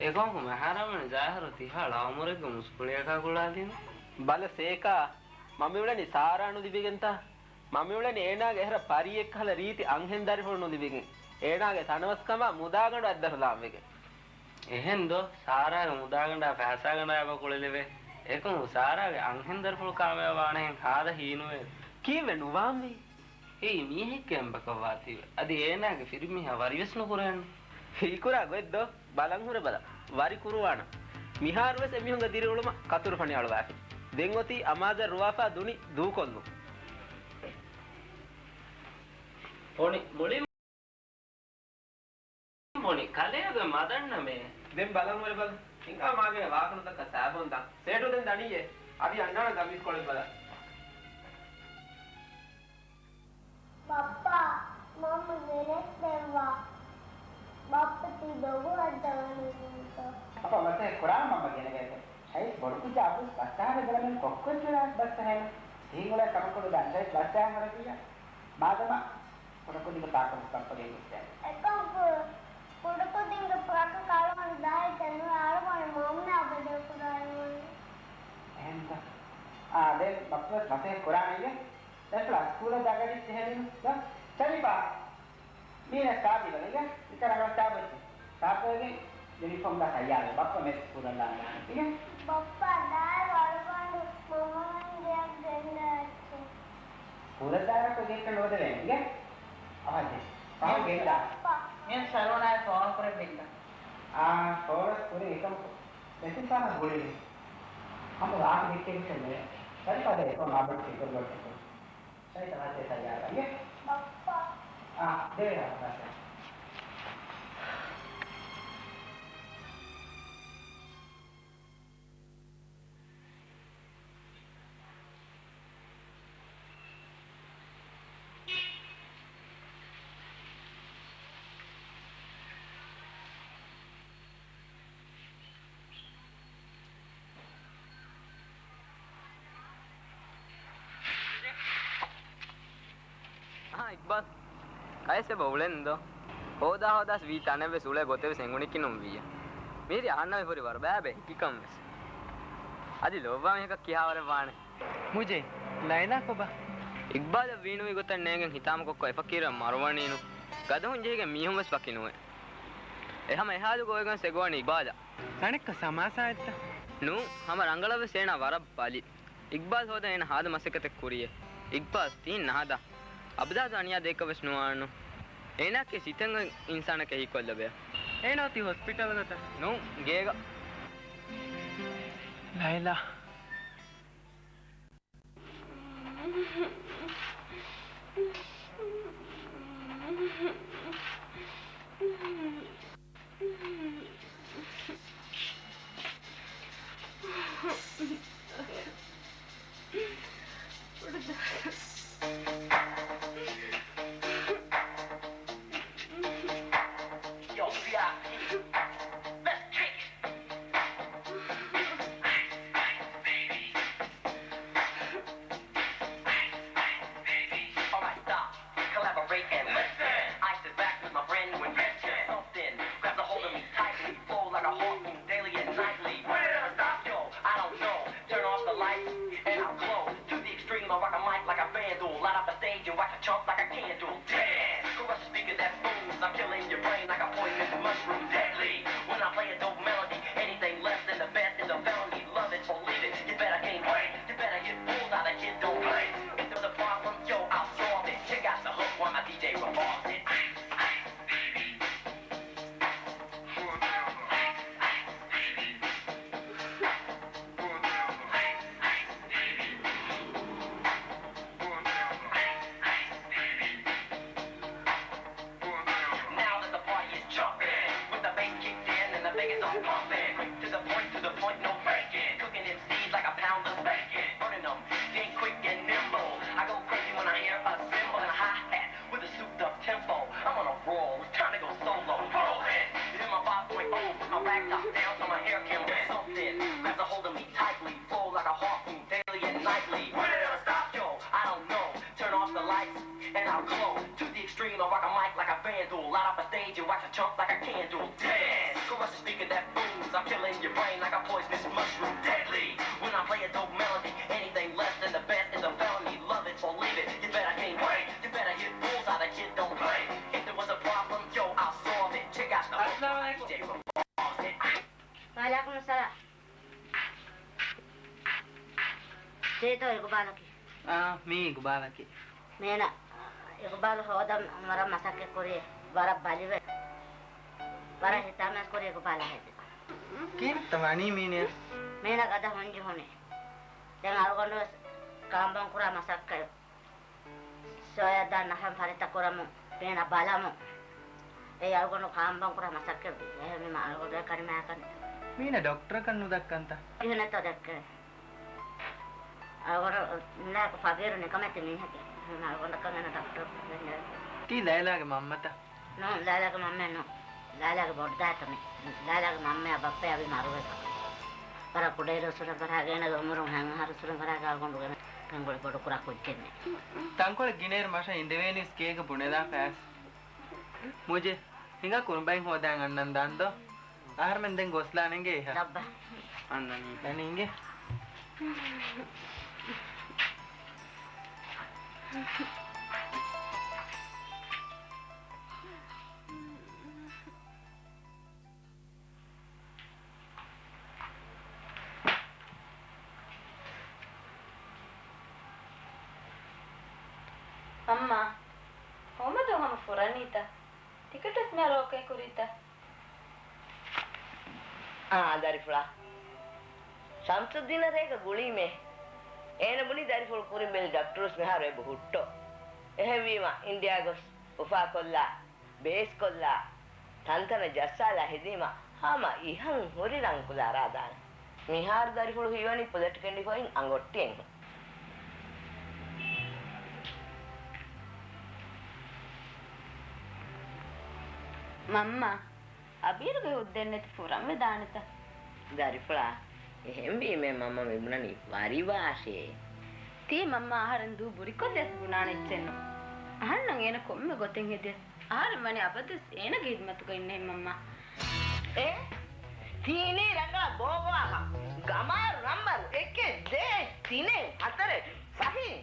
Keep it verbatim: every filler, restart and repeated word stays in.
އެކަމަކު މެހާރާމަނި ޒާހިރު ތިހާ ޅަ އުމުރެއްގެ މުސްކުޅިއަކާ ގުޅާލީނު. ބަލަ ސޭކާ، މަ މިއުޅެނީ ސާރާ ނުލިބިގެންތަ؟ މަ މިއުޅެނީ އޭނާގެ އެހެރަ ޕަރީއެއްކަހަލަ ރީތި އަންހެން ދަރިފުޅު ނުލިބިގެން. އޭނާގެ ތަނަވަސްކަމާ މުދާގަނޑު އަތްދަށު ލާންވެގެން. އެހެންދޯ؟ ސާރާގެ މުދާގަނޑާ ފައިސާގަނޑާ އެބަ ކުޅެލެވޭ. އެކަމު ސާރާގެ އަންހެން ދަރިފުޅު ކާމިޔާބުވާނެހެން ހާދަ ހީނުވޭ. ކީއްވެ ނުވާންވީ؟ އެއީ މީހެއްގެ އެނބަކަށްވާތީވެ. އަދި އޭނާގެ ފިރިމީހާ ވަރިވެސް ނުކުރޭނު. ހީކުރާ ގޮތްދޯ؟ ބަލަންހުރެބަލަ. ވަރި ކުރުވާނަ. މިހާރުވެސް އެމީހުންގެ ދިރިއުޅުމަށް ކަތުރުފަނި އަޅުވާފި. ދެން އޮތީ އަމާޒަށް ރުވާފާ ދުނި ދޫކޮށްލުން. ބުނި، މުޅިން ބުނި، ކަލޭގެ މަދަންނަމޭ. ދެން ބަލަން ވަރިބަލަ. ހިނގާ މާގެ ވާކަނުތަކަށް ސާބޯން ދާ. ސޭޓު ދެން ދަނީއޭ. އަދި އަންނާނަ ގަމީސް ކޮޅެއް ބަލަ. ބައްޕާ، މަންމަ ގެނެސްދެއްވާ. ބައްޕަ ތި ދޮގު ހައްދަވަނީ ނޫންތޯ؟ ބައްޕާ މަސައްކަތް ކުރާ މަންމަ ގެނެގަތެ. ޝައިސް ބޮޑުކުއްޖާ އަބުސް ބަސްއަހާ ބެލަމެން ކޮއްކޮއެއް ޖުރާ ބަސް އަހަން. ސީން އުޅޭ ކަމަކު ނުދާން ޝައިސް ބަސް އަހަން ވަރަށްވިއްޔާ. މާދަމާ ކުޑަކުދިންގެ ޕާކަށް ބައްޕަ ގެންގޮސްދޭނެ. އެކަމަކު ކުޑަކުދިންގެ ޕާކަށް އަޅުގަނޑު ދާއި ތެނު އަޅުގަނޑު މަންމަ އަބަދު ކުރާނީ. އެހެންތަ؟ އާ، ދެން ބައްޕަ ވެސް މަސައްކަތް ކުރާނެ އިނގޭ. ދެން ފުޅާ ސްކޫލަށް ދާގަޑި ޖެހެނީނު. ދޯ، ޝަރީފާ. މީނަ ސާބީ ބަލަ އިނގޭ. އިކަރަ ހަމަ ސާބެއް. ސާފުވެގެން ޔުނީފޯމް ދާ ތައްޔާރު. ބައްޕަ މެސް ސްކޫލަށް ލާން ދާނެ އިނގޭ. ބައްޕާ ދާއި އަޅުގަނޑު މަންމަ ގެއަށް ގެންދާ އެއްޗެއް. ސްކޫލަށް ދާއިރަކު ގެއަކަށް ނުވަދެވޭނެ އިނގޭ. އަވަދެ. ފަހުން ގެންދާ. ބައްޕާ. މިއަދު ސަލޯނާއަށް ފޯނު ކުރެއްވިންތަ؟ އާ، ފޯނު ވެސް ކުރި އެކަމަކު. ދެތިފާނަށް ގުޅިވި. ހަމަ ވާހަކަ ދެއްކެވިފެން ނުވޭ. ޝަރީފާ ދޭ އެކަމަކު މާބޮޑު ފިކުރު ބޮޑު ފިކުރު. ޝަރީފާ ތި ތައްޔާރަށް އިނގޭ. ބައްޕާ. އާ، ދޭ ވާހަކަ. އާ، އިޤްބާލް. ކައިސް އެބަ އުޅެން ދޯ؟ ހޯދާ ހޯދާސް ވީ ތަނެއްވެސް އުޅޭ ގޮތެއްވެސް އެނގުނެކި ނޫން ވިއްޔަ. މިހިރީ އަހަންނަށް މި ފުރި ވަރަށް ބައިބައި ހިކިކަން ވެސް. އަދި ލޯބިވާ މީހަކަށް ކިހާވަރެއް ވާނެ؟ މުޖޭ، ލައިލާ ކޮބާ؟ އިޤްބާލަށް ވީނުވި ގޮތަށް ނޭނގެން ހިތާމަކޮށްކޮށް އެ ފަޤީރަށް މަރުވަނީނު. ގަދަހުން ޖެހިގެން މީހުން ވެސް ވަކި ނުވޭ. އެ ހަމަ އެހާލުގަ އޮވެގެން އެގޮވަނީ އިޤްބާލަށް. އަނެއްކާ ސަމާސާއެއްތަ؟ ނޫން، ހަމަ ރަނގަޅަށް ވެސް އޭނާ ވަރަށް ބަލި. އިޤްބާލް ހޯދަން އޭނާ ހާދަ މަސައްކަތެއް ކުރިޔޭ. އިޤްބާލް، ތިހިން ނަހަދާ. އަބަދާ ދުނިޔެ ދޭކަށް ވެސް ނުވާނު. އޭނާއަކީ ސިތަނގަ އިންސާނެކޭ ހީކޮށްލަބޭ. އޭނާ އޮތީ ހޮސްޕިޓަލްގަތަ؟ ނޫން، ގޭގަ. ލައިލާ. Yo, V I P. Let's kick. Alright, stop. Collaborate and listen. I sit back with my brand new invention. Something grabs a hold of me tightly. Flow like a harpoon daily and nightly. When it ever stop, yo, I don't know. Turn off the lights and I'll glow. To the extreme, I rock a mic like a vandal. Light up a stage and wax a chump like a candle. Dance! Crush the speaker that booms. I'm killing your brain like a poisonous mushroom. Deadly! When I play a dope melody, anything less than the best is a felony. Love it or leave it, you better gain weight. You better get pulled out, the kid don't play. If there's a problem, yo, I'll solve it. Check out the hook while my D J revolves it. Ice, ice, baby. Now that the party is jumping, with the bass kicked in and the Vegas are pumping, quick to the point, to the point, no faking. Cooking M Cs like a pound of bacon, burning 'em, being quick and nimble. I go crazy when I hear a cymbal and a hi-hat with a souped up tempo. I'm on a roll, it's time to go solo. Rolling, in my five point oh, my rag top down so my hair can wet. Something grabs a hold of me tightly, flow like a harpoon daily and nightly. When it ever stop, yo, I don't know. Turn off the lights and I'll glow. To the extreme, I rock a mic like a vandal. Light up a stage and wax a chump like a candle. Dance! Crush the speaker that booms. ސަލާ. ޗޭތޯ އިގުބާލަކީ؟ އާ، މީ އިގުބާލަކީ. މީނަ، އިގުބާލު ހޯދަން ވަރަށް މަސައްކަތް ކުރި، ވަރަށް ބަލިވެ. ވަރަށް ހިތާމައަސް ކުރި އިގުބާލާ ހެދި. ކީންތަ ވަނީ މީނަ؟ މީނަ ގަދަ ހުން ޖެހުނީ. ދެން އަޅުގަނޑު ވެސް ކާންބޯން ކުރާ މަސައްކަތް. ސޮޔަށް ދާން ނަހަން ފަރިތަ ކުރަމުން، ބޭނަ ބަލަމުން. އެއީ އަޅުގަނޑު ކާންބޯން ކުރާ މަސައްކަތް. އެހެންވީމަ އަޅުގަނޑު ކަނިމާކަން. މީނަ ޑޮކްޓަރަކަށް ނުދައްކަންތަ؟ ކިހިނެއްތޯ ދެއްކެވޭ. އަޅުގަނޑު މީނަ ފަގީރު ނިކަމެތި މީހެކޭ. އަޅުގަނޑަކަށް އޭނަ ޑޮކްޓަރ ވެންނެވެ. ތީ ލައިލާގެ މަންމަތަ؟ ނޫން، ލައިލާގެ މަންމައެއް ނޫން. ލައިލާގެ ބޮޑުދައިތަ މީ. ލައިލާގެ މަންމައާ ބައްޕައާ ވީ މަރުވެފަ. ވަރަށް ކުޑައިރު އުސުރެން ފަރާގަ އޭނަގެ އުމުރުން ހަތް އަހަރު އުސުރެން ފަރާގަ އަޅުގަނޑު ގެނެ ތަންކޮޅެއް ބޮޑުކުރާ ކުއްޖެއް މީ. ތަންކޮޅެއް ގިނައިރު މަށަށް އިނދެވޭނީސް ގޭގަ ބުނެލާފަ އައިސް. މުޖެ، ހިނގާ ކުރުނބައިން ހޯދާން އަންނަން ދާން ދޯ؟ އަހަރުމެން ދެން ގޮސްލާނެ އިނގޭ އެހާ. ލައްބަ. އަންނަނީ. ދަނީ އިނގޭ. އައްމާ، ހޯމަދޫ ހަމަ ފުރަނީތަ؟ ޓިކެޓުވެސް މިހާރު އޯކޭ ކުރީތަ؟ އާ، ދަރިފުޅާ. ޝަމްސުއްދީނަށް ރޭގަ ގުޅީމޭ. އޭނަ ބުނީ ދަރިފުޅު ކުރިން ބެލި ޑޮކްޓަރުވެސް މިހާރު އެބަ ހުއްޓޯ. އެހެންވީމަ، އިންޑިޔާ ގޮސް އުފާކޮށްލާ، ބޭސްކޮށްލާ، ތަންތަނަށް ޖައްސާލާ ހެދީމަ، ހަމަ އިހަށް ހުރި ރަންކުލަ އަރާދާނެ. މިހާރު ދަރިފުޅު ހީވަނީ ޕުލެޓް ކެނޑިފައިން އަނގޮއްޓިއެއްހެން. މަންމާ، އަބީރުގެ ހުއްދައެއް ނެތި ފުރަން ވެދާނެތަ؟ ދަރިފުޅާ، އެހެންވީމޭ މަންމަ މިބުނަނީ ވަރިވާށޭ. ތީ މަންމަ އަހަރެން ދޫ ބުރިކޮށްލިޔަސް ބުނާނެ އެއްޗެއްނު. އަހަންނަށް އޭނަ ކޮންމެ ގޮތެއް ހެދިޔަސް އަހަރެން ވަނީ އަބަދުވެސް އޭނަގެ ހިދުމަތުގަ އިންނެވި މަންމަ. އޭ؟ ތީނީ ރަނގަޅަށް ބޯގޮވާފަ. ގަމާރު ނަންބަރު އެކެއް، ދޭއް، ތިނެއް، ހަތަރެއް، ފަހެއް.